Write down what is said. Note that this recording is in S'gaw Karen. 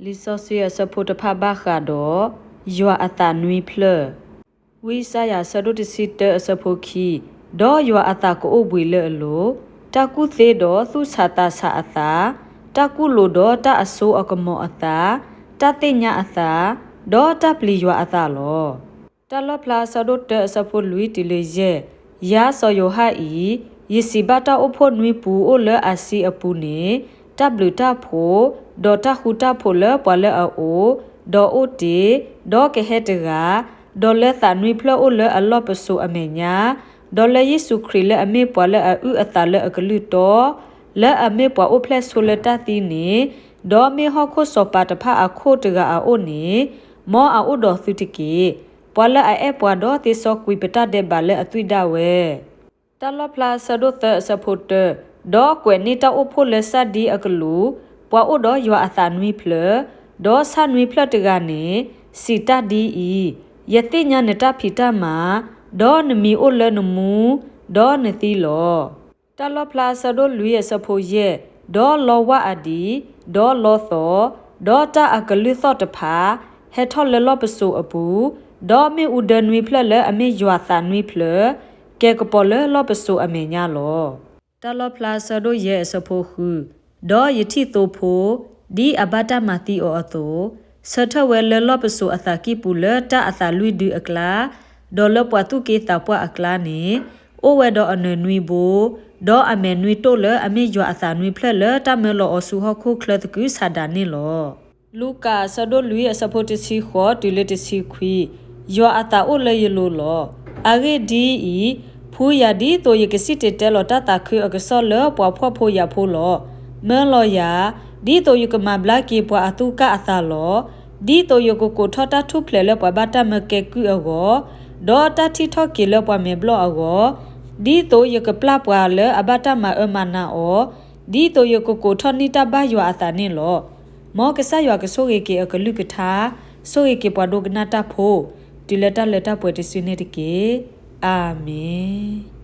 လံာ်စီဆှံအဆၢဖိတဖၣ်ဘၣ်ဃးဒီး ယွၤအသးနွံဖျၢၣ်. ဝံယၡါယၤအဆၢဒိၣ်တဆံတၢအဆၢဖိခံ, ဒီးယွၤအသးကအိၣ်ဘှံးလၢအလိၤ, တၢ်ကူၣ်သ့ဒီးသူၣ်ဆးသးဆးအသး, တၢ်ကူၣ်လိာ်ဒီးတၢ်အစိအကမီၤအသး, တၢ်သ့ၣ်ညါအသး, ဒီးတၢ်ပျံၤယွၤအသးလီၤ. တၢ်လီၣ်ဖျါအဆၢဒိၣ်တၢအဆၢဖိလွံၢ်တုၤလၢယဲၢ်, ယၤစီၤယိၤဟၣ်အံၤ, ယစံးဘၣ်တၢ်အိၣ်ဖှိၣ်နွံပူၤအိၣ်လၢအဆံးအပူၤန့ၣ်, တၢ်ဘျုးတၢ်ဖှိၣ်, ဒီးတၢ်ဃူတၢ်ဖိးလၢပှၤလၢအအိၣ်, ဒီးအိၣ်တ့ၢ်, ဒီးကဟဲတဂၤ, ဒီးလၢသးနွံဖျၢၣ်အိၣ်လၢအလီၢ်ပစိာ်အမဲာ်ညါ, ဒီးလၢယ့ၣ်ၡူးခရံာ်လၢအမ့ၢ်ပှၤလၢအအုၣ်အသးလၢအကလုၢ်တီ, လၢအမ့ၢ်ပှၤအိၣ်ဖျဲၣ်ဆိလၢတၢ်သံန့ၣ်, ဒီးမ့ၢ်ဟီၣ်ခိၣ်စီၤပၤတဖၣ်အခိၣ်တဂၤအအိၣ်န့ၣ်, မ်အအိၣ်ဒီးသုတက့ၢ်. ပှၤလၢအအဲၣ်ပှၤဒီးသ့စီကွံာ်ပတၢ်ဒဲးဘးလၢအသွံၣ်ဒၣ်ဝဲ တၢ်လီၣ်ဖျါအဆၢဒိၣ်သၢအဆၢဖိတၢ, ဒီးကွဲးန့ၢ်တၢ်အိၣ်ဖှိၣ်လၢစၢ်ဒံအကလူး, ပှၤအိၣ်ဒီးယွၤအသးနွံဖျၢၣ်, ဒီးဆၣ်နွံဖျၢၣ်တဂၤန့ၣ်, စံးတၢ်ဒ်အံၤ, ယသ့ၣ်ညါနတၢ်ဖံးတၢ်မၤ, ဒီးနမံၤအိၣ်လၢနမူ, ဒီးနသံလီၤ. တၢ်လီၣ်ဖျါအဆၢဒိၣ်လွံၢ်အဆၢဖိယဲၢ်, ဒီးလီဝၣ်အဒံး, ဒီးလီသီး, ဒီးတၢ်အကလုၢ်သီၣ်တဖၣ်, ဟဲထီၣ်လၢလီၢ်ပစိာ်အပူၤ, ဒီးမ့ၣ်အူဒၢနွံဖျၢၣ်လၢအမ့ၢ်ယွၤသးနွံဖျၢၣ်, ကဲၤကပီၤလၢလီၢ်ပစိာ်အမဲာ်ညါလီၤ. တၢ်လီၣ်ဖျါအဆၢဒိၣ်ယဲၢ်အဆၢဖိဃု, ဒီးယထံၣ်သိဖိ, ဒ်အဘၣ်တၢ်မၤသံအီၤအသိး, ဆၢထၢၣ်ဝဲလၢလီၢ်ပစိာ်အသးကံၢ်ပူၤလၢတၢ်အသးလွံၢ်ဒုအကျါ, ဒီးလၢပှၤသူၣ်က့သးပှၢ်အကျါန့ၣ်, အိၣ်ဝဲဒီးအနၢၤနွံဘိ, ဒီးအမဲာ်နွံတိၢ်လၢအမ့ၢ်ယွၤအသးနွံဖျၢၣ်လၢတၢ်မၢလီၤအီၤဆူဟီၣ်ခိၣ်ချၢသကုၤဆးဒးန့ၣ်လီၤ. လူၤကၣ်အဆၢဒိၣ်လွံၢ်အဆၢဖိတဆံဃိးတုၤလၢတဆံခွံ, ယွၤအသးအိၣ်လၢယလိၤလီၤ. အဂ့ၢ်ဒ်အံၤ, ဖှူယၤဒ်သိးယကစံၣ်တဲၤတဲလီၤတၢ်သးခုအကစီၣ်လၢပှၤဖှီၣ်ဖိယာ်ဖိလီၤ. မၢလီၤယၤ, ဒ်သိးယကမၤဘျါက့ၤပှၤအသူၣ်ကၢ်အသးလီၤ. ဒ်သိးယကကိးထီၣ်တၢ်ထူၣ်ဖျဲးလၢပှၤဘၣ်တၢ်မၢကဲကုၢ်အဂီၢ်, ဒီးတၢ်ထံၣ်ထီၣ်က့ၤလၢပှၤမဲာ်ဘျီၣ်အဂီၢ်, ဒ်သိးယကပျၢ်ပှၤလၢအဘၣ်တၢ်မၤအၢမၤနးအီၤ, ဒ်သိးယကကိးထီၣ်န့ၢ်တၢ်ဘၣ်ယွၤအသးန့ၣ်လီၤ. မ်ကစၢ်ယွၤကဆိၣ်ဂ့ၤက့ၤအကလုၢ်ကထါ, ဆိၣ်ဂ့ၤက့ၤပှၤဒိကနၣ်တၢ်ဖိ, တုၤလၢတၢ်လၢတၢ်ပှဲၤတစုန့ၣ်တက့ၢ်. အၤမ့ၣ်.